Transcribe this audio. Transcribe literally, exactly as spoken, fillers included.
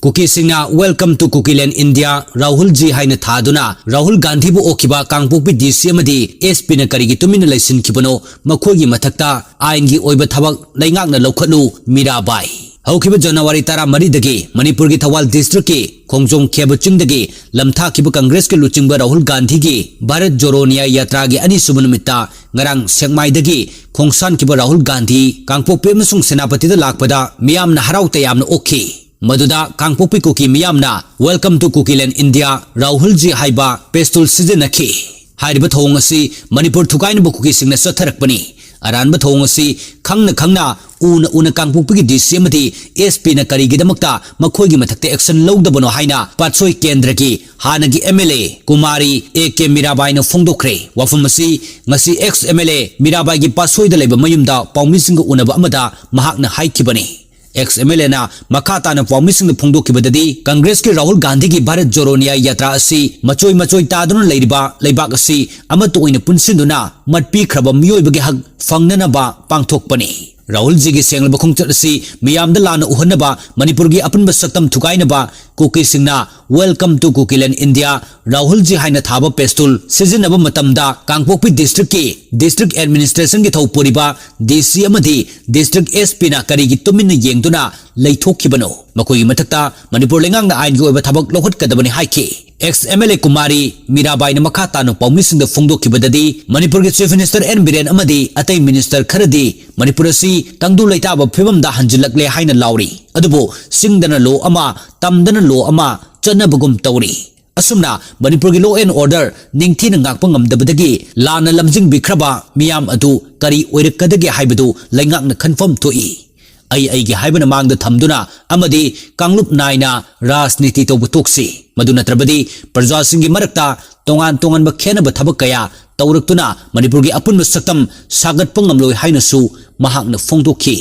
ꯀꯨꯀꯤꯁꯤꯡꯅ "Welcome to Kukiland India, Rahul G" ꯍꯥꯏꯅ ꯊꯥꯗꯨꯅ ꯔꯥꯍꯨꯜ ꯒꯥꯟꯙꯤꯕꯨ ꯑꯣꯛꯈꯤꯕ ꯀꯥꯡꯄꯣꯛꯄꯤ ꯗꯤ ꯁꯤ ꯑꯃꯗꯤ ꯑꯦꯁ ꯄꯤꯅ ꯀꯔꯤꯒꯤ ꯇꯨꯃꯤꯟꯅ ꯂꯩꯁꯤꯟꯈꯤꯕꯅꯣ? ꯃꯈꯣꯏꯒꯤ ꯃꯊꯛꯇ ꯑꯥꯏꯟꯒꯤ ꯑꯣꯏꯕ ꯊꯕꯛ ꯂꯩꯉꯥꯛꯅ ꯂꯧꯈꯠꯂꯨ, ꯃꯤꯔꯥꯕꯥꯏ꯫ ꯍꯧꯈꯤꯕ ꯖꯅꯋꯥꯔꯤ ꯇꯔꯥꯃꯔꯤꯗꯒꯤ ꯃꯅꯤꯄꯨꯔꯒꯤ ꯊꯧꯕꯥꯜ ꯗꯤꯁꯇ꯭ꯔꯤꯛꯀꯤ ꯈꯣꯡꯖꯣꯝ ꯈꯦꯕ ꯆꯤꯡꯗꯒꯤ ꯂꯝꯊꯥꯈꯤꯕ ꯀꯪꯒ꯭ꯔꯦꯁꯀꯤ ꯂꯨꯆꯤꯡꯕ ꯔꯥꯍꯨꯜ ꯒꯥꯟꯙꯤꯒꯤ ꯚꯥꯔꯠ ꯖꯣꯔꯣ ꯅ꯭ꯌꯥꯌ ꯌꯥꯇ꯭ꯔꯥꯒꯤ ꯑꯅꯤꯁꯨꯕ ꯅꯨꯃꯤꯠꯇ ꯉꯔꯥꯡ ꯁꯦꯛꯃꯥꯏꯗꯒꯤ ꯈꯣꯡꯁꯥꯟꯈꯤꯕ ꯔꯥꯍꯨꯜ ꯒꯥꯟꯙꯤ ꯀꯥꯡꯄꯣꯛꯄꯤ ꯑꯃꯁꯨꯡ ꯁꯦꯅꯥꯄꯇꯤꯗ ꯂꯥꯛꯄꯗ ꯃꯤꯌꯥꯝꯅ ꯍꯔꯥꯎ ꯇꯌꯥꯝꯅ ꯑꯣꯛꯈꯤ꯫ ꯃꯗꯨꯗ ꯀꯥꯡꯄꯣꯛꯄꯤ ꯀꯨꯀꯤ ꯃꯤꯌꯥꯝꯅ "Welcome to Kukiland India, Rahul G" ꯍꯥꯏꯕ ꯄꯦꯁꯇꯨꯜ ꯁꯤꯖꯤꯟꯅꯈꯤ꯫ ꯍꯥꯏꯔꯤꯕ ꯊꯧꯑꯣꯡ ꯑꯁꯤ ꯃꯅꯤꯄꯨꯔ ꯊꯨꯒꯥꯏꯅꯕ ꯀꯨꯀꯤꯁꯤꯡꯅ ꯆꯠꯊꯔꯛꯄꯅꯤ꯫ ꯑꯔꯥꯟꯕ ꯊꯧꯑꯣꯡ ꯑꯁꯤ ꯈꯪꯅ ꯈꯪꯅ, ꯎꯅ ꯎꯅ ꯀꯥꯡꯄꯣꯛꯄꯤꯒꯤ ꯗꯤ ꯁꯤ ꯑꯃꯗꯤ ꯑꯦꯁ ꯄꯤꯅ ꯀꯔꯤꯒꯤꯗꯃꯛꯇ ꯃꯈꯣꯏꯒꯤ ꯃꯊꯛꯇ ꯑꯦꯛꯁꯟ ꯂꯧꯗꯕꯅꯣ ꯍꯥꯏꯅ ꯄꯥꯠꯁꯣꯏ ꯀꯦꯟꯗ꯭ꯔꯒꯤ ꯍꯥꯟꯅꯒꯤ M L A Kumari A K ꯃꯤꯔꯥꯕꯥꯏꯅ ꯐꯣꯡꯗꯣꯛꯈ꯭ꯔꯦ꯫ ꯋꯥꯐꯝ ꯑꯁꯤ ꯉꯁꯤ ꯑꯦꯛꯁ ꯑꯦꯝ ꯑꯦꯜ ꯑꯦ ꯃꯤꯔꯥꯕꯥꯏꯒꯤ ꯄꯥꯠꯁꯣꯏꯗ ꯂꯩꯕ ꯃꯌꯨꯝꯗ ꯄꯥꯎꯃꯤꯁꯤꯡꯒ ꯎꯅꯕ ꯑꯃꯗ ꯃꯍꯥꯛꯅ ꯍꯥꯏꯈꯤꯕꯅꯤ꯫ ꯑꯦꯛꯁ ꯑꯦꯝ ꯑꯦꯜ ꯑꯦꯅ ꯃꯈꯥ ꯇꯥꯅ ꯄꯥꯎꯃꯤꯁꯤꯡꯗ ꯐꯣꯡꯗꯣꯛꯈꯤꯕꯗꯗꯤ, ꯀꯪꯒ꯭ꯔꯦꯁꯀꯤ ꯔꯥꯍꯨꯜ ꯒꯥꯟꯙꯤꯒꯤ ꯚꯥꯔꯠ ꯖꯣꯔꯣ ꯅ꯭ꯌꯥꯌ ꯌꯥꯇ꯭ꯔꯥ ꯑꯁꯤ ꯃꯆꯣꯏ ꯃꯆꯣꯏ ꯇꯥꯗꯨꯅ ꯂꯩꯔꯤꯕ ꯂꯩꯕꯥꯛ ꯑꯁꯤ ꯑꯃꯠꯇ ꯑꯣꯏꯅ ꯄꯨꯟꯁꯤꯟꯗꯨꯅ ꯃꯠꯄꯤꯈ꯭ꯔꯕ ꯃꯤꯑꯣꯏꯕꯒꯤ ꯍꯛ ꯐꯪꯅꯅꯕ ꯄꯥꯡꯊꯣꯛꯄꯅꯤ꯫ ꯔꯥꯍꯨꯜ ꯖꯤꯒꯤ ꯁꯦꯡꯂꯕ ꯈꯣꯡꯆꯠ ꯑꯁꯤ ꯃꯤꯌꯥꯝꯗ ꯂꯥꯟꯅ ꯎꯍꯟꯅꯕ, ꯃꯅꯤꯄꯨꯔꯒꯤ ꯑꯄꯨꯟꯕ ꯁꯛꯇꯝ ꯊꯨꯒꯥꯏꯅꯕ, ꯀꯨꯀꯤꯁꯤꯡꯅ "Welcome to Kukiland India, Rahul G" ꯍꯥꯏꯅ ꯊꯥꯕ ꯄꯦꯁꯇꯨꯜ ꯁꯤꯖꯤꯟꯅꯕ ꯃꯇꯝꯗ ꯀꯥꯡꯄꯣꯛꯄꯤ ꯗꯤꯁꯇ꯭ꯔꯤꯛꯀꯤ ꯗꯤꯁꯇ꯭ꯔꯤꯛ ꯑꯦꯗꯃꯤꯅꯤꯁꯇ꯭ꯔꯦꯁꯟꯒꯤ ꯊꯧ ꯄꯨꯔꯤꯕ ꯗꯤ ꯁꯤ ꯑꯃꯗꯤ ꯗꯤꯁꯇ꯭ꯔꯤꯛ ꯑꯦꯁ ꯄꯤꯅ ꯀꯔꯤꯒꯤ ꯇꯨꯃꯤꯟꯅ ꯌꯦꯡꯗꯨꯅ ꯂꯩꯊꯣꯛꯈꯤꯕꯅꯣ? ꯃꯈꯣꯏꯒꯤ ꯃꯊꯛꯇ ꯃꯅꯤꯄꯨꯔ ꯂꯩꯉꯥꯛꯅ ꯑꯥꯏꯟꯒꯤ ꯑꯣꯏꯕ ꯊꯕꯛ ꯂꯧꯈꯠꯀꯗꯕꯅꯤ ꯍꯥꯏꯈꯤ꯫ X M L A Kumari ꯃꯤꯔꯥꯕꯥꯏꯅ ꯃꯈꯥ ꯇꯥꯅ ꯄꯥꯎꯃꯤꯁꯤꯡꯗ ꯐꯣꯡꯗꯣꯛꯈꯤꯕꯗꯗꯤ, ꯃꯅꯤꯄꯨꯔꯒꯤ ꯆꯤꯐ ꯃꯤꯅꯤꯁꯇꯔ ꯑꯦꯟ ꯕꯤꯔꯦꯟ ꯑꯃꯗꯤ ꯑꯇꯩ ꯃꯤꯅꯤꯁꯇꯔ ꯈꯔꯗꯤ ꯃꯅꯤꯄꯨꯔ ꯑꯁꯤ ꯇꯪꯗꯨ ꯂꯩꯇꯥꯕ ꯐꯤꯕꯝꯗ ꯍꯟꯖꯤꯜꯂꯛꯂꯦ ꯍꯥꯏꯅ ꯂꯥꯎꯔꯤ꯫ ꯑꯗꯨꯕꯨ ꯆꯤꯡꯗꯅ ꯂꯣ ꯑꯃ, ꯇꯝꯗꯅ ꯂꯣ ꯑꯃ ꯆꯠꯅꯕꯒꯨꯝ ꯇꯧꯔꯤ꯫ ꯑꯁꯨꯝꯅ ꯃꯅꯤꯄꯨꯔꯒꯤ law and order ꯅꯤꯡꯊꯤꯅ ꯉꯥꯛꯄ ꯉꯝꯗꯕꯗꯒꯤ ꯂꯥꯟꯅ ꯂꯝꯖꯤꯡꯕꯤꯈ꯭ꯔꯕ ꯃꯤꯌꯥꯝ ꯑꯗꯨ ꯀꯔꯤ ꯑꯣꯏꯔꯛꯀꯗꯒꯦ ꯍꯥꯏꯕꯗꯨ ꯂꯩꯉꯥꯛꯅ ꯈꯟꯐꯝ ꯊꯣꯛꯏ꯫ ꯑꯩ ꯑꯩꯒꯤ ꯍꯥꯏꯕꯅ ꯃꯥꯡꯗ ꯊꯝꯗꯨꯅ ꯑꯃꯗꯤ ꯀꯥꯡꯂꯨꯞ ꯅꯥꯏꯅ ꯔꯥꯖꯅꯤꯇꯤ ꯇꯧꯕ ꯇꯣꯛꯁꯤ꯫ ꯃꯗꯨ ꯅꯠꯇ꯭ꯔꯕꯗꯤ ꯄ꯭ꯔꯖꯥꯁꯤꯡꯒꯤ ꯃꯔꯛꯇ ꯇꯣꯉꯥꯟ ꯇꯣꯉꯥꯟꯕ ꯈꯦꯟꯅꯕ ꯊꯕꯛ ꯀꯌꯥ ꯇꯧꯔꯛꯇꯨꯅ ꯃꯅꯤꯄꯨꯔꯒꯤ ꯑꯄꯨꯟꯕ ꯁꯛꯇꯝ ꯁꯥꯒꯠꯄ ꯉꯝꯂꯣꯏ ꯍꯥꯏꯅꯁꯨ ꯃꯍꯥꯛꯅ ꯐꯣꯡꯗꯣꯛꯈꯤ꯫